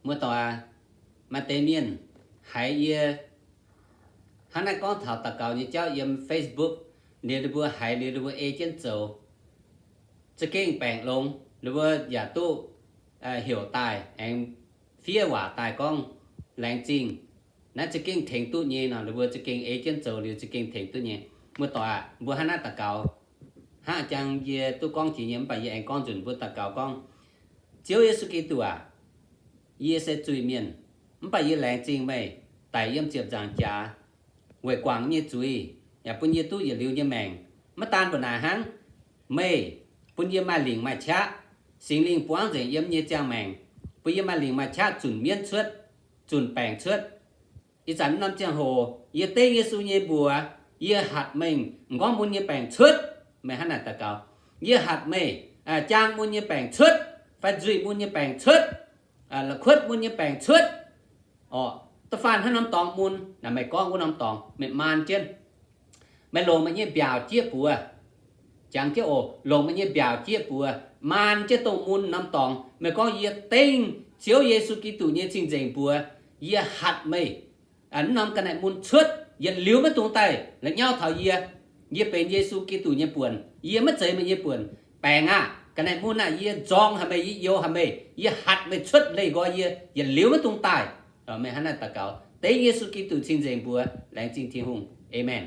Muoz-doic aac, maaih deix mienh haiz yie hnangv naaiv gorngv taux daux gaux nyei jauv yiem Facebook, liuz ninh mbuo haiz, liuz ninh mbuo ei jienv zoux, za'gengh baengc longx, ninh mbuo yaac duqv heuc daaih aengx fiev waac daaih gorngv, laengz zingh, naaiv za'gengh tengx duqv nyei nor, ninh mbuo za'gengh ei jienv zoux liuz za'gengh tengx duqv nyei. Muoz-doic aac, mbuo hnangv naaiv daux gaux, hnangv jang yie duqv gorngv jiex nyei, mv baac yie aengx gorngv nzunc mbuo daux gaux gorngv, Ziouv Yesu Giduc aac, yie se zuiz-mienh, mv baac yie laengz zingh meih daic yiem ziepc nzaangc jaax weic guangc nyei zuiz, yaac bun yie duqv yietc liuz nyei maengc. Maiv daan mbuo naaic hnangv, meih bun yie maaih lingc maaih qaqv. Singx Lingh buangv nzengc yiem nyei ziangh maengc, bun yie maaih lingc maaih qaqv zunc mienv cuotv, zunc baengc cuotv. Ih zanc norm ziangh hoc yie dengv Yesu nyei mbuox, yie hatc mengh m'nqorngv mun nyei baengc cuotv. Meih hnangv naaic daux gaux, yie hatc meih jaang mun nyei baengc cuotv, fai nzuih mun nyei baengc cuotv, la'kuotv mun nyei baengc cuotv. Orqc, da'faanh hnangv norm dorngx mun naaic, meih gorngv wuov norm dorngx, meih maan jienv, meih longc meih nyei mbiaauc jieqv buoz. Jangx jienv oc, longc meih nyei mbiaauc jieqv buoz, maan jienv dongh mun norm dorngx. Meih gorngv, Yie dengv Ziouv Yesu Giduc nyei cing-nzengc mbuox, yie hatc meih, aa, norm ga'naaiv mun cuotv, yietc liuz maiv dungx daaih la'nyauv taux yie. Yie benx Yesu Giduc nyei buonc, yie maiv zeiz meih nyei buonc. Baengc aah! Ga'naaiv mun aah! Yie nzorng haic meih, yie youx haic meih, yie hatc meih cuotv leih nqoi yie, yietc liuz maiv dungx daaih. Meih hnangv naaiv daux gaux dengv Yesu Giduc cing-nzengc mbuox. Laengz zingh Tin-Hungh. Aamen.